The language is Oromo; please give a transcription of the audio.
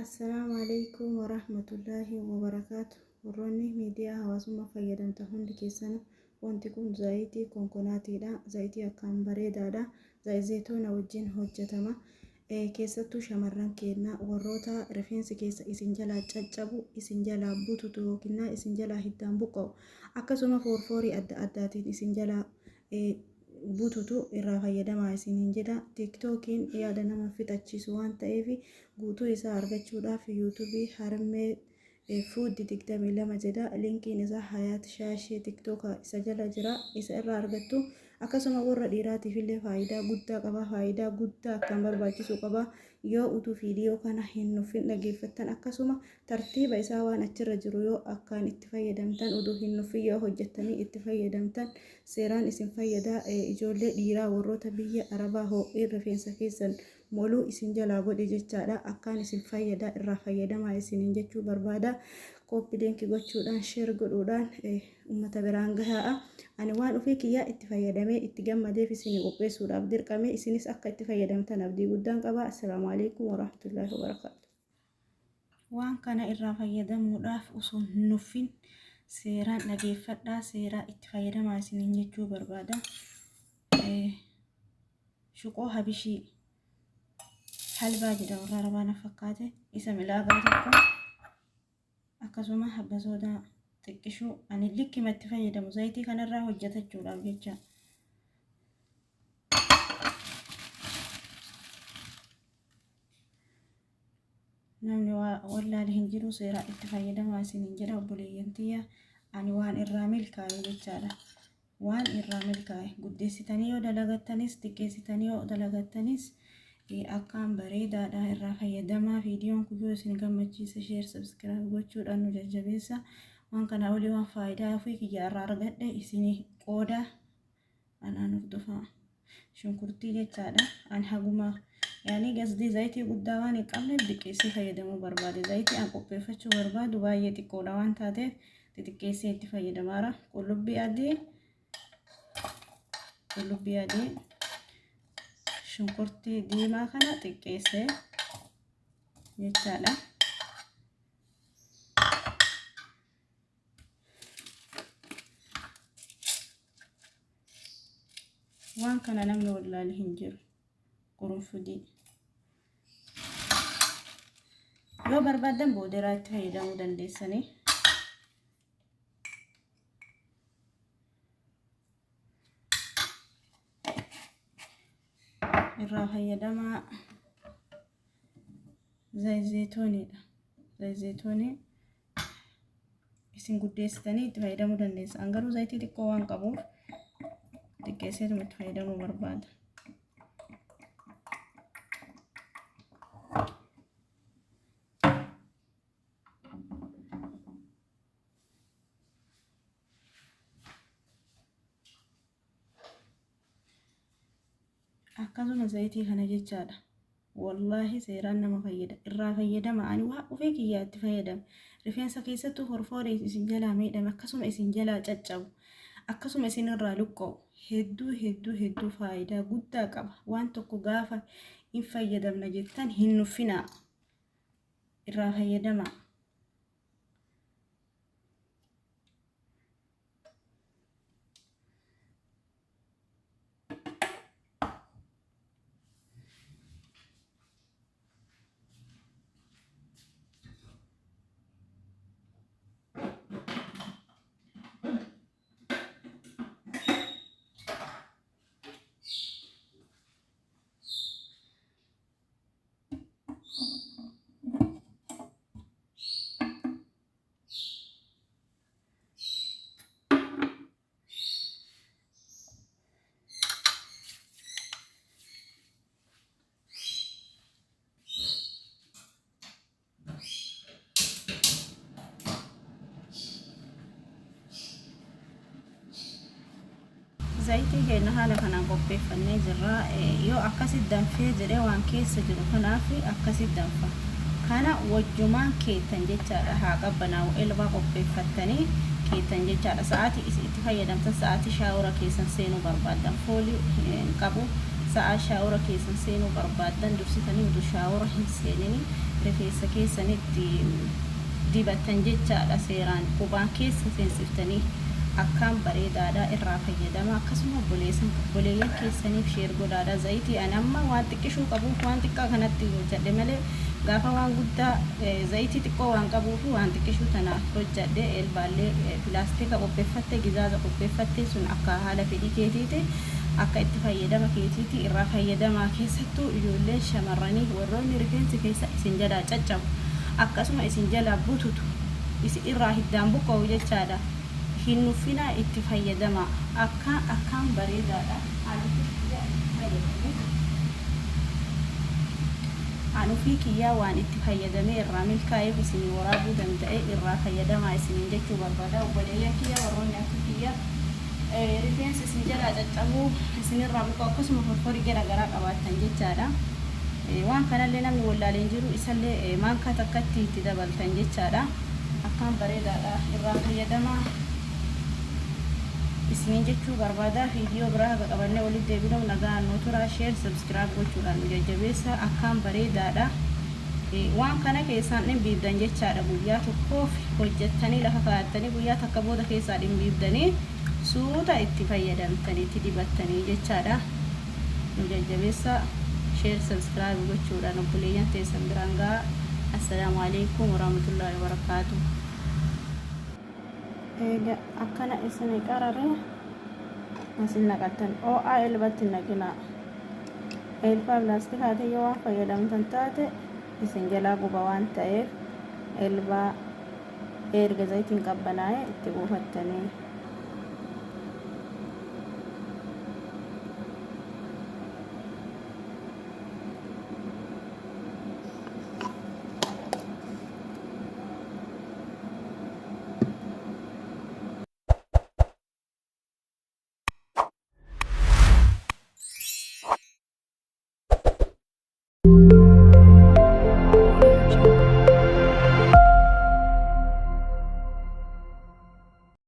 Assalaamu alaikum warahmatullaahi wabarakaatu. Warroonni miidiyaa hawaasummaa fayyadamtan hundi keessanuu, wanti kun zayitii konkonaatiidha. Zayitii akkaan bareedaadha. Zayitoona wajjin hojjetama. Keessattuu shamarran keenya, warroota rifeensi keessa isin jalaa caccabu, isin jalaa bututu yookiin isin jalaa hiddaan buqqa'u, akkasuma foorfoorii adda addaatiin isin jalaa bututu, irraa fayyadamaa isiniin jedha. Tiktookiin yaada nama fixachiisu waan ta'eef, guutuu isaa argachuudhaaf yuutuubii Harmee Fuuddi 22 jedha. Linkiin isaa Hayaat Shaashee tiktooka isa jala jira, isa irraa argattu. Akkasuma warra dhiiraatiif illee faayidaa guddaa qaba. Faayidaa guddaa akkaan barbaachisu qaba. Yoo utuu viidiyoo kana hin nuffin dhageeffattan, akkasuma tartiiba isaa waan achirra jiru yoo akkaan itti fayyadamtan, utuu hin nuffin yoo hojjettanii itti fayyadamtan, seeraan isin fayyada. Ijoollee dhiiraa warroota biyya Arabaa ho'een rifeensa keessan moluu isin jalaa godhe jechaadha. Akkaan isin fayyada, irraa fayyadamaa isiniin jechuu barbaada. Copy link gochuudhaan, share godhuudhaan ummata biraan gahaa. Ani waan ofii kiyyaa itti fayyadamee itti gammadeef isinii qopheessuudhaaf dirqame. Isinis akka itti fayyadamtan abdii guddaan qaba. Assalaamu alaikum warahmatullaahi wabarakaatu. Waan kana irraa fayyadamuudhaaf osoo hin nuffin seeraan dhageeffadhaa, seeraa itti fayyadamaa isiniin jechuu barbaada. Shuqoo habishii, halbaa jedha warra Arabaa na fakkaate, isa milaagaa tokko, akkasuma habba soodaa xiqqishuu. Ani likkima itti fayyadamu zayitii kanarraa hojjetachuudhaaf jecha. Namni wallaale hin jiru, seeraa itti fayyadamaa isiniin jedha, obboleeyyan tiyya. Ani waan irraa milkaa'e jechaadha. Waan irraa milkaa'e, guddeessitanii yoo dalagattanis, xiqqeessitanii yoo dalagattanis, akkaan bareedaadha, irraa fayyadamaa. Viidiyoon kun yoo isin gammachiise, share, subscribe gochuudhaan nu jajjabeessa. Waan kana olii waan faayidaa ofii kiyya irraa argadhe isinii qooda, anaan hordofaa. Shunkurtii jechaadha. Ani haguma yaanii gasdii zayitii guddaa waan hin qabneef xiqqeessee fayyadamuu barbaade. Zayitii an qopheeffachuu barbaadu baay'ee xiqqoodha waan taateef, xixiqqeessee itti fayyadamaara. Qullubbii adii, qullubbii adii, shunkurtii diimaa kana xiqqeessee jechaadha. Waan kana namni wallaale hin jiru. Qurunfudii yoo barbaadan booderaa itti fayyadamuu dandeessanii. Irraa fayyadamaa. Zayitooniidha. Zayitoonii isin guddeessitanii itti fayyadamuu dandeessa. An garuu zayitii xiqqoo waan qabuuf xiqqeesseetuma itti fayyadamuu barbaada. Akkasuma zayitii kana jechaadha. Wallaahi seeraan nama fayyada. Irraa fayyadama. Ani waa ofii kiyyaa itti fayyadame. Rifeensa keessattuu forfoorii isin jalaa miidhame, akkasuma isin jalaa caccabu, akkasuma isin irraa luqqa'u, hedduu hedduu hedduu faayidaa guddaa qaba. Waan tokko gaafa hin fayyadamna jettan hin nuffinaa. Irraa fayyadamaa. Zayitii keenya haala kanaan qopheeffannee jirra. Yoo akkasitti danfee jedhee waan keessa jiru kanaaf akkasitti danfa. Kana wajjumaan keettan jechaadha. Haa qabbanaa'u, elbaa qopheeffattanii keettan jechaadha. Sa'aatii isin itti fayyadamtan, sa'aatii shaawora keessan seenuu barbaaddan, foolii hin qabu. Sa'aa shaawora keessan seenuu barbaaddan, dursitanii utuu shaawora hin seenini Rifeensa keessanitti dibattan jechaadha. Seeraan qubaan keessa seensiftanii akkaan bareedaadha, irraa fayyadama. Akkasuma obboleeyyan keessaniif share godhaadha. Zayitii ani amma waan xiqqishuu qabuuf waan xiqqaa kanatti hojjedhe malee, gaafa waan guddaa zayitii xiqqoo waan qabuuf waan xiqqishuu tana hojjedhe. Elbaallee pilaastika qopheeffatte, gizaaza qopheeffatte, sun akka haala fedhii keetiiti, akka itti fayyadama keetiiti irraa fayyadamaa. Keessattuu ijoolleen shamarranii, warroonni rifeensi keessa isin jalaa caccabu, akkasuma isin jalaa bututu, isin irraa hiddaan buqqa'u jechaadha, hin nuffinaa, itti fayyadama. Akka akkaan bareedaadha. Ani ofii kiyyaa waan itti fayyadamee irraa milkaa'eef isinii waraabuu danda'e. Irraa fayyadamaa isiniin jechuu barbaada. Obboleeyyan kiyya, warroonni akka kiyya rifeensi isin jalaa caccabuu, isinirraa buqqa'u, akkasuma forforii gara garaa qabaattan jechaadha. Waan kanallee namni wallaaleen jiru, isallee maankaa takkatti itti dabaltan jechaadha. Akkaan bareedaadha, irraa fayyadamaa isiniin jechuu barbaada. Viidiyoo biraa haga qabannee walitti deebinu nagaan nu tura. Share, subscribe gochuudhaan nu jajjabeessa. Akkaan bareedaadha. Waan kana keessaan dhimbiibdan jechaadha. Guyyaa tokkoof hojjettanii lafa kaa'attanii, guyyaa takka booda keessaa dhimbiibdanii suuta itti fayyadamtanii itti dibattanii jechaadha. Nu jajjabeessa, share, subscribe gochuudhaan obboleeyyan teessan biraan ga'a. Assalaamu alaikum warahmatullaahi wabarakaatu. Eega akkana isin qarare asin naqattan. Oo'aa elbatti hin naqinaa. Elbaa pilaastikaatiin yoo waan fayyadamtan taate isin jalaa guba waan ta'eef, elbaa erga zayitiin qabbanaa'e itti buufattanii.